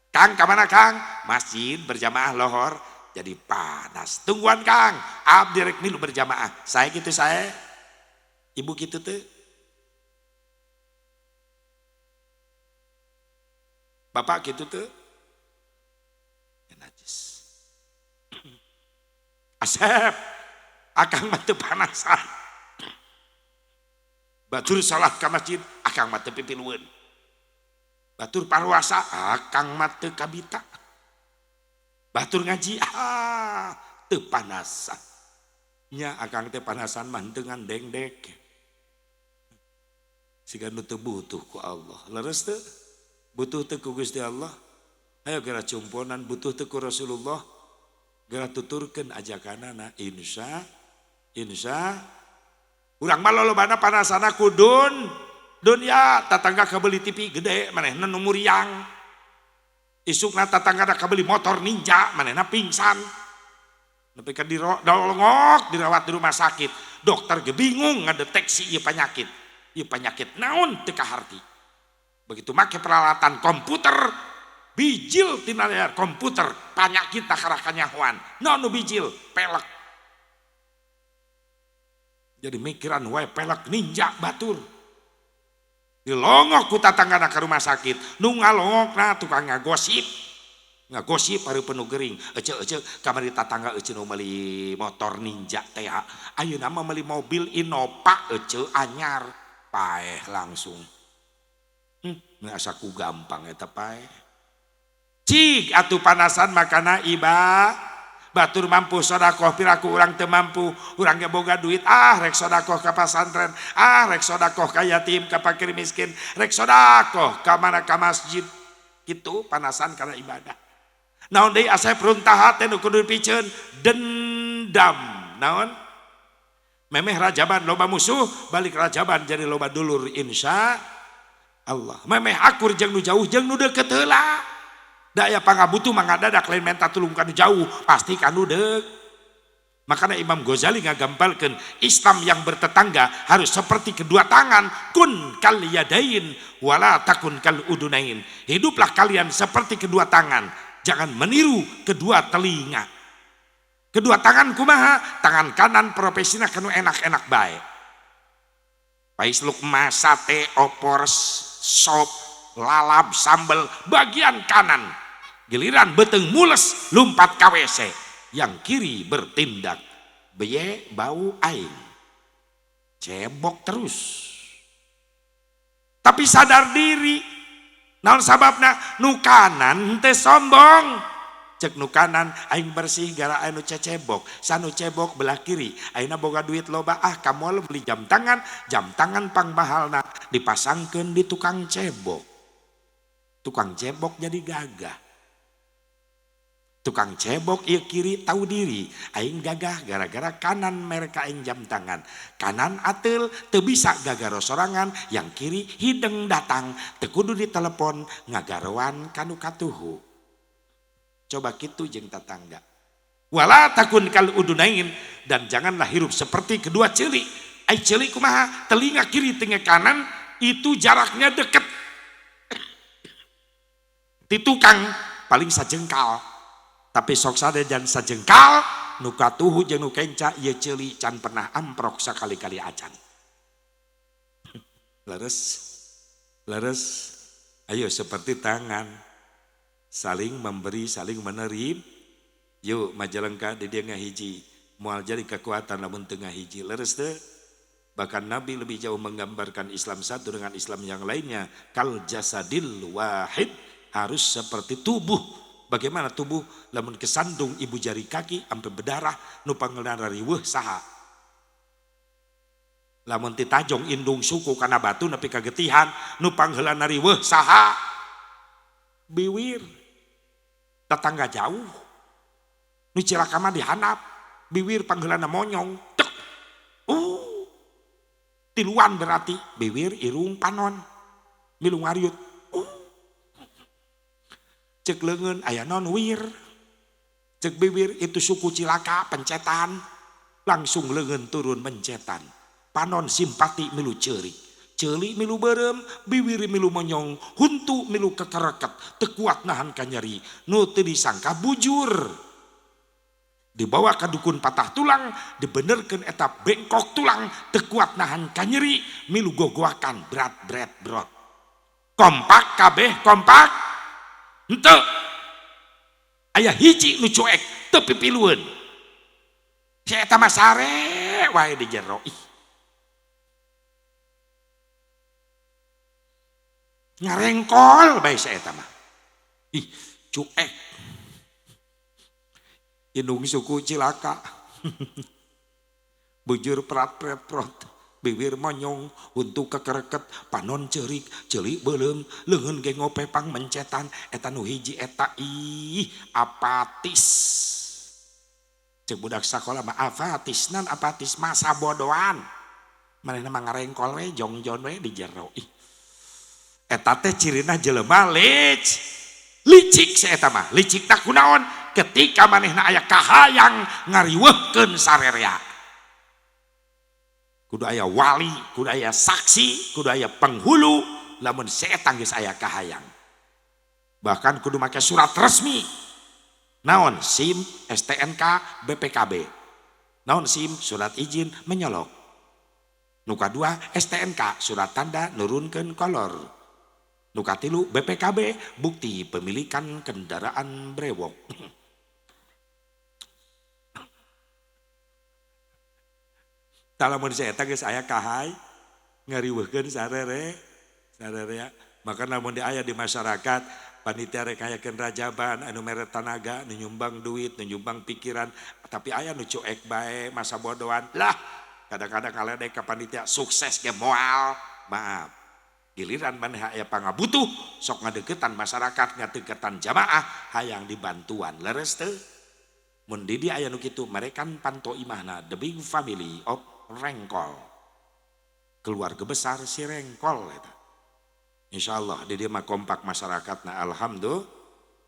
Kang ka mana Kang? Masjid berjamaah lohor jadi panas. Tungguan Kang, abdi rek milu berjamaah. Sae gitu sae. Ibu gitu teu. Bapak gitu teu. Ya najis. Asep akang mah teu panasan. Batur salat ka masjid, akang mah teu pipilueun. Batur paruasa, akang mah teu kabita. Batur ngaji, ah teu panasan. Nya akang teh panasan mah henteu ngandengdek. Siga nu teu butuh ku Allah. Leres teu? Butuh teu ku Gusti Allah? Ayo geura cumponan butuh teu ku Rasulullah? Geura tuturkeun ajakanana insya insya. Urang mah lolobana panasana ku dunya, tatangga kabeli TV gede manehna nu muriang. Isukna tatanggana kabeli motor Ninja, manehna pingsan. Nepi ka dilongok dirawat di rumah sakit. Dokter ge bingung ngadeteksi ieu penyakit. Ieu penyakit naon teu kaharti. Begitu make peralatan komputer, bijil tina layar komputer, penyakit kalah kanyahoan. Naon nu bijil? Pelek. Jadi mikiran wae pelek Ninja batur. Dilongok ku tatanggana ka rumah sakit, nu ngalongokna tukang ngagosip. Ngagosip hareupeun nu gering. Ece kamari tatangga ece nu meuli motor Ninja teh. Ayeuna mah meuli mobil Innova ece anyar. Paeh langsung. Asa ku gampang eta paeh. Cik atuh panasan makana iba. Batur mampu sodakoh piraku urang teu mampu, urang ge boga duit ah rek sodakoh ka pasantren, ah rek sodakoh ka yatim, ka fakir miskin, rek sodakoh ka mana ka masjid. Kitu panasan kana ibadah. Naon deui asep runtahat teh nu kudu dipiceun? Dendam. Naon? Memeh rajaban loba musuh, balik rajaban jadi loba dulur insya Allah. Memeh akur jeung nu jauh jeung nu deukeut heula. Da aya pangabutuh mah ngadadak lain menta tulung kanu jauh, pasti kanu deuk. Makanya Imam Ghazali ngagampalkeun Islam yang bertetangga harus seperti kedua tangan, kun kal yadain wala takun kal udunain. Hiduplah kalian seperti kedua tangan, jangan meniru kedua telinga. Kedua tangan kumaha? Tangan kanan profesina kanu enak-enak bae. Pais lukma, sate, opor, sop, lalap, sambel, bagian kanan. Giliran beteng mules lumpat ka WC, yang kiri bertindak beye bau aing, cebok terus. Tapi sadar diri, naon sababna? Nu kanan teh sombong, cek nu kanan aing bersih gara anu cecebok, sanu cebok belah kiri, ayeuna boga duit loba ah ka mall beli jam tangan pang mahalna dipasangkeun di tukang cebok, tukang cebok jadi gagah. Tukang cebok ieu kiri tahu diri, aing gagah gara-gara kanan mereka aing jam tangan. Kanan ateul teu bisa gagaro sorangan, yang kiri hideng datang, teu kudu ditelepon ngagaroan kanu katuhu. Coba kitu jeung tatangga. Wala takun kal udunain, dan janganlah hirup seperti kedua ceuli. Ai ceuli kumaha? Telinga kiri telinga kanan itu jaraknya deket. Ti tukang paling sajengkal. Tapi sok sade dan sajengkal nu katuhu jeung nu kenca ieu ceuli can pernah amprok sakali-kali acan. Leres, leres. Ayo seperti tangan saling memberi, saling menerima. Yuk Majalengka di dieu ngahiji, moal jadi kekuatan lamun teu ngahiji. Leres teu? Bahkan Nabi lebih jauh menggambarkan Islam satu dengan Islam yang lainnya, kal jasadil wahid, harus seperti tubuh. Bagaimana tubuh lamun kesandung ibu jari kaki sampai berdarah nu pangeunana riweuh saha. Lamun titajong indung suku kana batu nepi ka getihan nu pangheulana riweuh saha. Biwir tetangga jauh nu cilaka mah dihandap, biwir pangheulana monyong tek. Tiluan berarti biwir irung panon milu ngariut. Cek leungeun aya non wir, cek bibir itu suku cilaka pencetan, langsung leungeun turun mencetan, panon simpati milu ceurik, ceuli milu beureum, bibir milu monyong, huntu milu kekereket, teu kuat nahan kanyeri, nu teu disangka bujur. Dibawa ka dukun patah tulang, dibenerkeun eta bengkok tulang, teu kuat nahan kanyeri, milu gogoakan berat bret brot. Kompak kabeh kompak. Henteu. Aya hiji nu cuek teu pipilueun. Si eta mah sare wae di jero. Ih. Ngarengkol bae si eta mah. Ih, cuek. Indung suku cilaka. Bujur prat pret prot. Bibir monyong, huntu kekereket, panon ceurik, ceuli beuleum, leungeun ge ngopepang mencetan, eta nu hiji eta ih apatis. Cek budak sakola mah apatis, nan apatis masa bodoan. Manehna mah ngarengkol we, jongjon we di jero. Ih. Eta teh cirina jelema lec. Licik si eta mah, licik tak kunaon ketika manehna aya kahayang ngariweuhkeun sarerea. Kudu aya wali, kudu aya saksi, kudu aya penghulu lamun si eta geus aya kahayang. Bahkan kudu make surat resmi. Naon? SIM, STNK, BPKB. Naon SIM? Surat izin menyolok. Nu kadua STNK, surat tanda nurunkeun kolor. Nu katilu BPKB, bukti pemilikan kendaraan brewok. Tah lamun si eta geus aya kahay ngariweuhkeun sarerea. Maka lamun di aya di masyarakat panitia rek ngayakeun rajaban anu mere tanaga, nu nyumbang duit, nu nyumbang pikiran, tapi aya nu cuek bae masa bodohan. Lah, kadang-kadang ngaledek ka panitia sukses ge moal. Maaf. Giliran maneh aya pangabutuh sok ngadeukeutan masyarakat, ngadeukeutan jamaah hayang dibantuan. Leres teu? Mun di dieu aya nu kitu merekan panto imahna the big family of Rengkol. Keluarga besar si Rengkol eta. Insyaallah di dieu mah kompak masyarakatna, alhamdulillah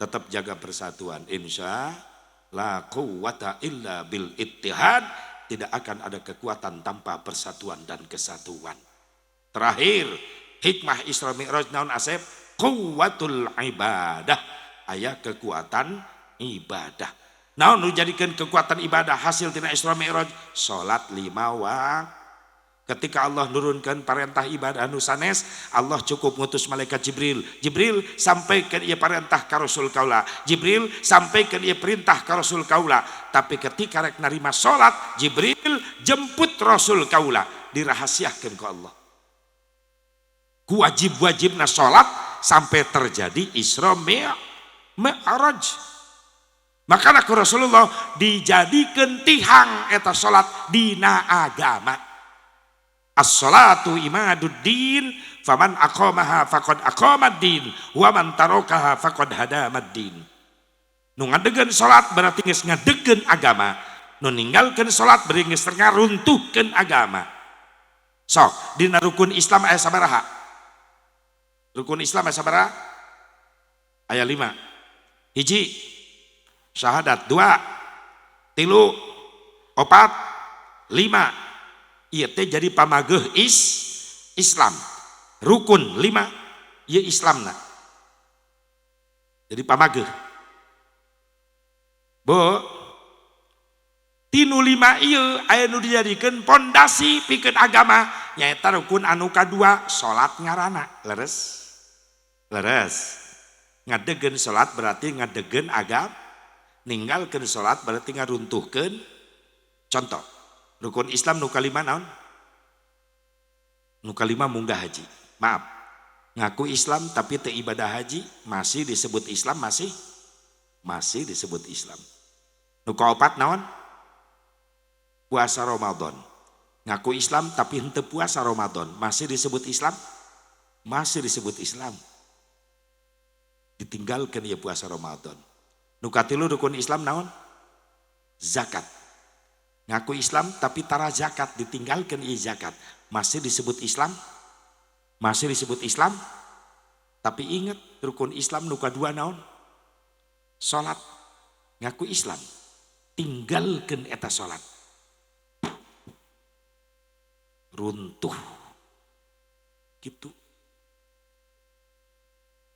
tetap jaga persatuan. Insya la quwata illa bil ittihad, tidak akan ada kekuatan tanpa persatuan dan kesatuan. Terakhir, hikmah Isra Mi'raj naon Asep? Quwwatul ibadah, aya kekuatan ibadah. Naon nu jadikeun kekuatan ibadah hasil tina Isra Mi'raj? Salat 5 waktu. Ketika Allah nurunkan perintah ibadah anu sanes, Allah cukup ngutus malaikat Jibril. Jibril sampaikan ieu perintah ka Rasul kaula. Jibril sampaikan ieu perintah ka Rasul kaula. Tapi ketika rek narima salat, Jibril jemput Rasul kaula, dirahasiakeun ku Allah. Ku wajib-wajibna salat sampai terjadi Isra Mi'raj. Makana ku Rasulullah dijadikeun tihang eta salat dina agama. As-salatu imaduddin, faman aqamaha faqad aqamad-din, wa man tarakaha faqad hadamad-din. Nu ngadegkeun salat berarti geus ngadegkeun agama, nu ninggalkeun salat berarti geus ngaruntuhkeun agama. Sok, dina rukun Islam aya sabaraha? Rukun Islam aya sabaraha? Aya 5. Hiji, syahadat, 2, 3, 4, 5. Ieu teh jadi pamageuh Islam. Rukun 5 ieu Islamna. Jadi pamageuh. Bu, tinu 5 ieu aya nu dijadikeun pondasi pikeun agama nyaeta rukun anu kadua salat ngaranna. Leres? Leres. Ngadegkeun salat berarti ngadegkeun agama, ninggalkeun salat berarti ngaruntuhkeun. Contoh, rukun Islam nu kalima naon? Nu kalima munggah haji. Maaf, ngaku Islam tapi teu ibadah haji masih disebut Islam, masih? Masih disebut Islam. Nu kaopat naon? Puasa Ramadan. Ngaku Islam tapi henteu puasa Ramadan masih disebut Islam? Masih disebut Islam. Ditinggalkan ya puasa Ramadan. Nu katilu rukun Islam naon? Zakat. Ngaku Islam tapi tara zakat, ditinggalkan ieu zakat. Masih disebut Islam? Masih disebut Islam? Tapi ingat rukun Islam nu kadua naon? Salat. Ngaku Islam, tinggalkan eta salat. Runtuh. Gitu.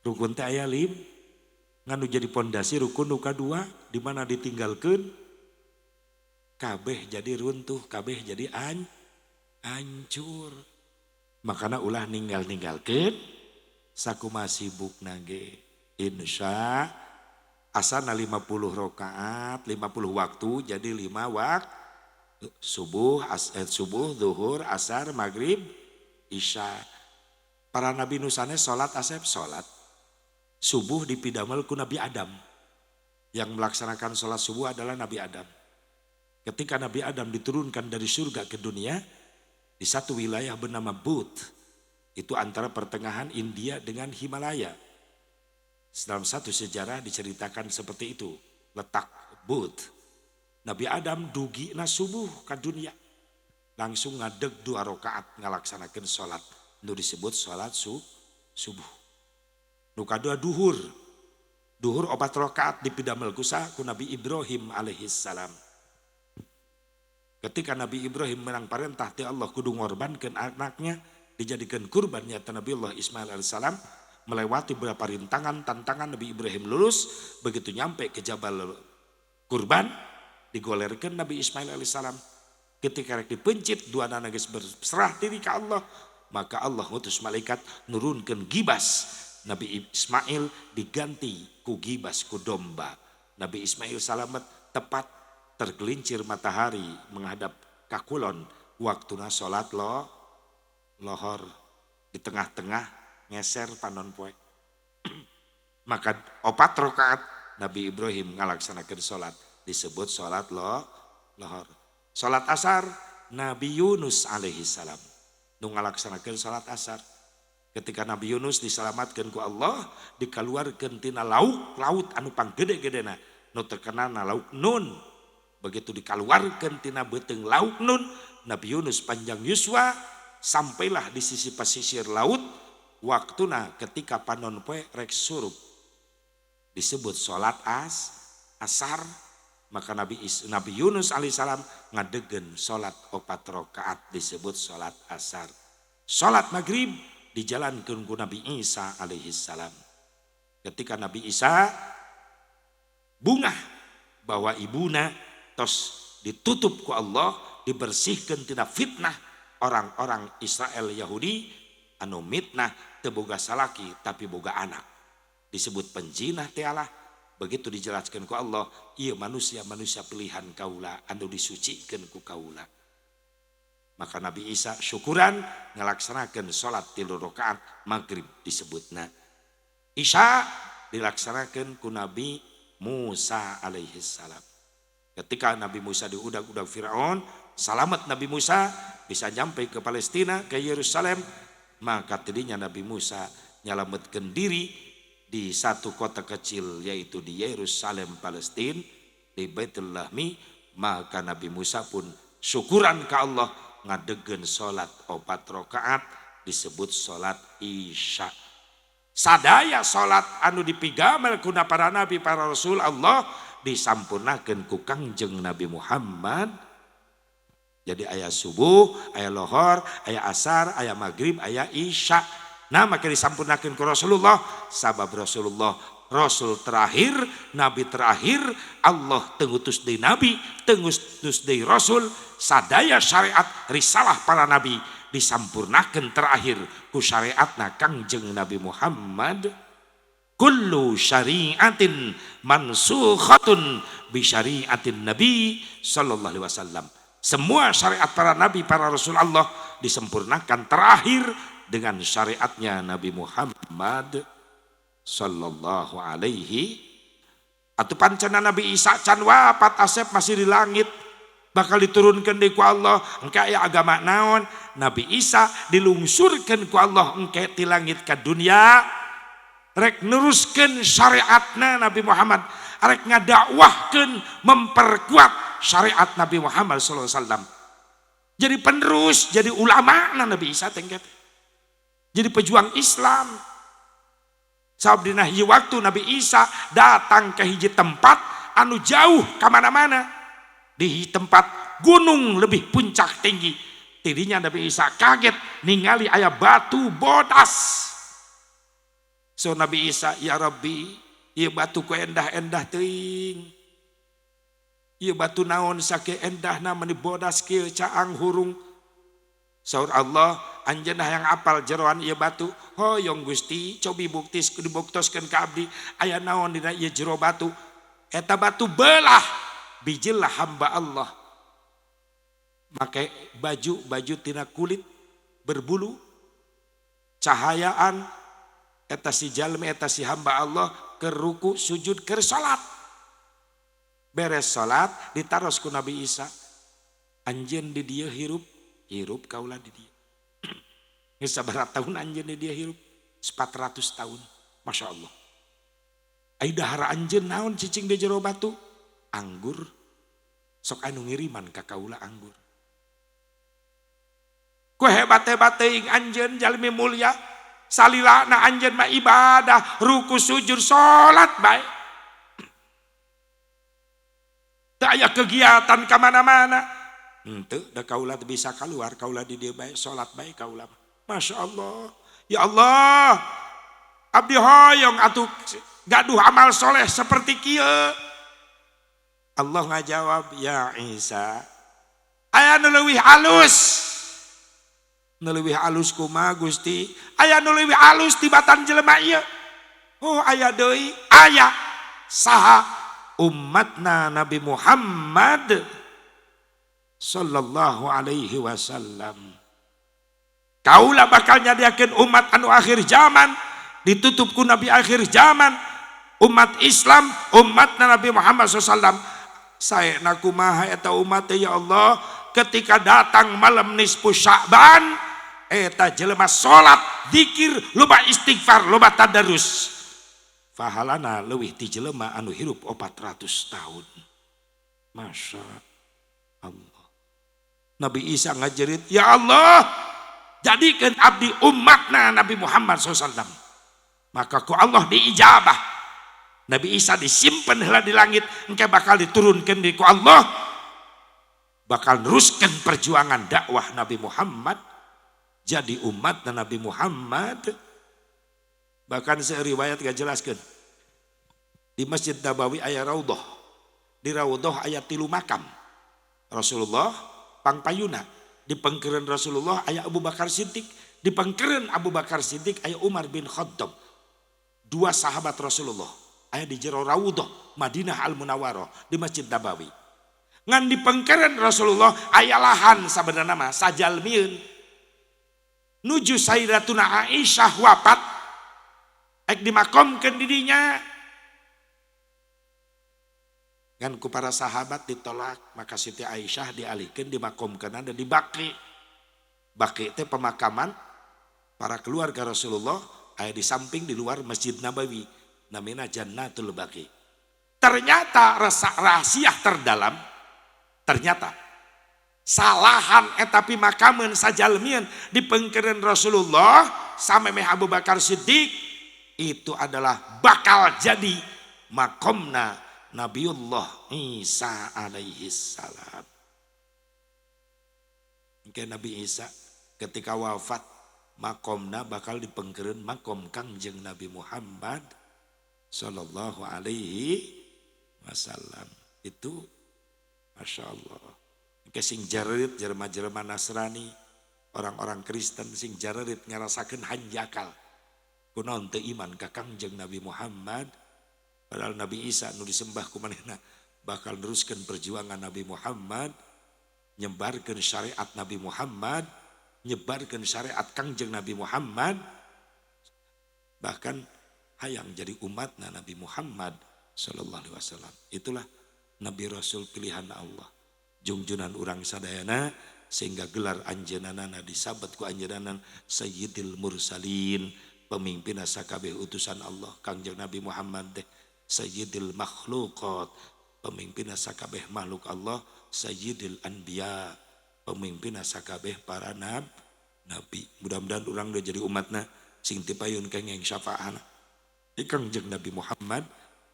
Rukun teh aya 5, nganu jadi pondasi rukun nu kadua di mana ditinggalkeun kabeh jadi runtuh, kabeh jadi hancur. Makana ulah ninggal-ninggalkeun sakumaha sibukna ge. Insya asana 50 rakaat, 50 waktu jadi 5 waktu. Subuh, subuh, zuhur, asar, maghrib, isya. Para nabi nusane salat asep salat. Subuh dipidamel ku Nabi Adam. Yang melaksanakan salat subuh adalah Nabi Adam. Ketika Nabi Adam diturunkan dari surga ke dunia, di satu wilayah bernama But, itu antara pertengahan India dengan Himalaya. Dalam satu sejarah diceritakan seperti itu, letak But. Nabi Adam dugina subuh ke dunia, langsung ngadeg 2 rakaat ngalaksanakeun salat, nu disebut salat subuh. Nu kadua duhur. Duhur 4 rakaat dipidamel ku saha? Ku Nabi Ibrahim alaihi salam. Ketika Nabi Ibrahim menang perintah ti Allah kudu ngorbankeun anaknya, dijadikan kurban nyata Nabi Allah Ismail alaihissalam, melewati beberapa rintangan, tantangan Nabi Ibrahim lulus, begitu nyampe ke Jabal Kurban, digolerkan Nabi Ismail alaihissalam. Ketika rek dipencit, dua anak geus berserah diri ke Allah, maka Allah ngutus malaikat nurunkan gibas. Nabi Ismail diganti ku gibas ku domba. Nabi Ismail salamet tepat tergelincir matahari menghadap kakulon waktuna salat lo lohor di tengah-tengah ngeser panon poe. Maka 4 rakaat Nabi Ibrahim ngalaksanakeun salat disebut salat lo lohor. Salat asar Nabi Yunus alaihi salam nu ngalaksanakeun salat asar. Ketika Nabi Yunus diselamatkan ku Allah, dikeluarkan tina laut, laut anu panggede-gedena, nu terkenal na lauk Nun. Begitu dikeluarkan tina beuteung lauk Nun, Nabi Yunus panjang yuswa sampailah di sisi pesisir laut. Waktuna ketika panon poe rek surup disebut salat asar. Maka Nabi Yunus alaihissalam ngadegen salat 4 rakaat disebut salat asar. Salat maghrib dijalankan ku Nabi Isa alaihissalam. Ketika Nabi Isa bungah bahwa ibuna tos ditutup ku Allah, dibersihkan tina fitnah orang-orang Israel Yahudi anu mitnah teu boga salaki tapi boga anak, disebut penjinah teh Allah. Begitu dijelaskan ku Allah, ieu manusia-manusia pilihan kaula anu disucikan ku kaula. Maka Nabi Isa syukuran ngelaksanakan salat 3 rakaat maghrib disebutna. Isya dilaksanakan ku Nabi Musa alaihi salam. Ketika Nabi Musa diudag-udag Firaun, salamat Nabi Musa bisa nyampe ke Palestina, ke Yerusalem. Maka tadinya Nabi Musa nyelametkan diri di satu kota kecil yaitu di Yerusalem Palestina, di Baitul Lahmi. Maka Nabi Musa pun syukuran ke Allah ngadegen salat 4 rakaat disebut salat Isya. Sadaya salat anu dipigamel kuna para nabi para rasul Allah disampurnakeun ku Kangjeng Nabi Muhammad. Jadi aya subuh, aya lohor, aya asar, aya maghrib, aya isya. Nah maka disampurnakeun ku Rasulullah, sabab Rasulullah rasul terakhir, nabi terakhir, Allah tengutus deui nabi, tengutus deui rasul, sadaya syariat risalah para nabi disampurnakeun terakhir ku syariatna Kangjeng Nabi Muhammad. Kullu syariatin mansukhatun bi syariatin nabi sallallahu alaihi wasallam. Semua syariat para nabi, para rasul Allah disempurnakan terakhir dengan syariatnya Nabi Muhammad sallallahu alaihi. Atuh pancena Nabi Isa can wafat asep masih di langit, bakal diturunkan deui ku Allah engke aya agama naon. Nabi Isa dilungsurkeun ku Allah engke ti langit ka dunia rek neruskeun syariatna Nabi Muhammad, rek ngadakwahkeun memperkuat syariat Nabi Muhammad sallallahu alaihi wasallam. Jadi penerus, jadi ulama na Nabi Isa teh, jadi pejuang Islam. Sabab dina hiji waktu Nabi Isa datang ke hiji tempat anu jauh ka mana-mana, di tempat gunung lebih puncak tinggi. Tidinya Nabi Isa kaget ningali aya batu bodas. So Nabi Isa, ya Rabbi, ieu batu ku endah-endah teuing. Ieu batu naon sakieu endahna meni bodas kieu caang hurung. Saur Allah, anjeunna yang apal jeroan ieu batu. Hoyong Gusti, cobi buktis dibuktoskeun ka abdi aya naon dina ieu jero batu. Eta batu belah, bijillah hamba Allah. Make baju-baju tina kulit berbulu, cahayaan eta si jalmi eta si hamba Allah keur ruku sujud keur salat. Beres salat ditaros ku Nabi Isa, anjeun di dieu hirup, hirup kaula di dieu. Geus sabaraha tahun anjeun di dieu hirup? 400 tahun. Masya Allah. Ai dahar anjeun naon cicing di jero batu? Anggur. Sok anu ngiriman ka kaula anggur. Ku hebat-hebat teuing anjeun jalmi mulia. Salilana anjeun mah ibadah, ruku sujud salat bae. Teu aya kegiatan ka mana-mana. Henteu da kaula teu bisa keluar, kaula di dieu bae salat bae kaula. Masya Allah. Ya Allah. Abdi hoyong atuh gaduh amal soleh seperti kieu. Allah ngajawab, ya Isa, aya nu leuwih alus. Nu leuwih alus kumaha Gusti? Aya nu leuwih alus tibatan jelema ieu. Oh aya deui, aya saha? Umatna Nabi Muhammad sallallahu alaihi wasallam. Kaula bakal nyadiakeun umat anu akhir zaman, ditutup ku Nabi akhir zaman, umat Islam, umatna Nabi Muhammad sallallahu alaihi wasallam. Saena kumaha eta umat ya Allah, ketika datang malam nisfu Sya'ban eta jelema salat, zikir, loba istighfar, loba tadarus. Pahalana leuwih ti jelema anu hirup 400 tahun. Masya Allah. Nabi Isa ngajerit, ya Allah, jadikan abdi umatna Nabi Muhammad SAW. Maka ku Allah diijabah. Nabi Isa disimpan heula di langit, engke bakal diturunkan di ku Allah, bakal neruskan perjuangan dakwah Nabi Muhammad, jadi umat Nabi Muhammad. Bahkan seriwayat gak jelaskan, di Masjid Nabawi aya raudhah, di raudhah aya 3 makam Rasulullah pangpayuna, di pengkeren Rasulullah aya Abu Bakar Siddiq, di pengkeren Abu Bakar Siddiq aya Umar bin Khattab, 2 sahabat Rasulullah aya di jero raudhah Madinah Al Munawwarah di Masjid Nabawi. Ngan di pengkeren Rasulullah aya lahan sabenerna mah sajalmieun nuju Sayyidatuna Aisyah wafat ek dimakomkeun di dinya. Ngan ku para sahabat ditolak, maka Siti Aisyah dialihkeun dimakomkeun ada di Baqi. Baqi teh pemakaman para keluarga Rasulullah aya di samping di luar Masjid Nabawi, namina Jannatul Baqi. Ternyata rahasia terdalam, ternyata salahan eta pimakameun sajalmieun di pengkeren Rasulullah samemeh Abu Bakar Siddiq itu adalah bakal jadi makomna Nabiullah Isa alaihi salam. Engke Nabi Isa ketika wafat makomna bakal dipengkeren makom Kangjeng Nabi Muhammad sallallahu alaihi wasallam. Itu Masya Allah. Engke sing jarerit jelema-jelema Nasrani, orang-orang Kristen sing jarerit ngarasakeun hanjakal. Kunaon teu iman ka Kangjeng Nabi Muhammad, padahal Nabi Isa nu disembah ku manehna bakal neruskeun perjuangan Nabi Muhammad, nyebarkeun syariat Nabi Muhammad, nyebarkeun syariat Kangjeng Nabi Muhammad, bahkan hayang jadi umatna Nabi Muhammad sallallahu alaihi wasallam. Itulah Nabi Rasul pilihan Allah. Jungjunan urang sadayana sehingga gelar anjeunana disabet ku anjeunana Sayyidil Mursalin, pemimpin sakabeh utusan Allah Kangjeng Nabi Muhammad teh Sayyidil Makhluqat, pemimpin sakabeh makhluk Allah, Sayyidil Anbiya, pemimpin sakabeh para nabi. Mudah-mudahan urang udah jadi umatna sing tipayun kengeng syafaahna di Kangjeng Nabi Muhammad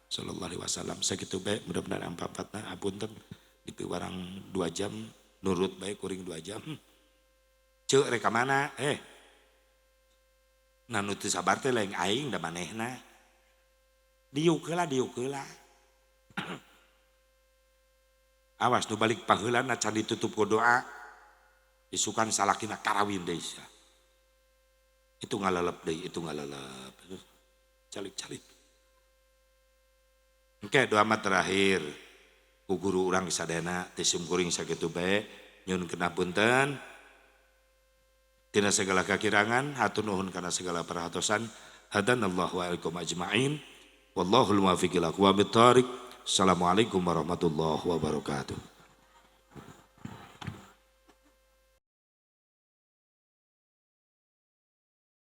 sallallahu alaihi wasallam. Sakitu bae, mudah-mudahan ampapatna hapunten dipiwarang 2 jam nurut bae kuring 2 jam. Ceuk rek ka mana? Nah nu teu sabar teh lain aing da manehna. Diuk heula, diuk heula. Awas nu balik paheulana can ditutup ku doa. Isukan salakina karawin deui sia. Itu ngalalep deui, itu ngalalep. Calik-calik. Oke, doa mah terakhir. Ku guru urang sadayana teh simkuring sakitu bae nyuhun punten. Tina segala kakirangan, hatur nuhun kana segala perhatosan. Hadanallahu wa alaikum ajmain. Wallahul muwaffiq ila aqwamit thariq. Assalamualaikum warahmatullahi wabarakatuh.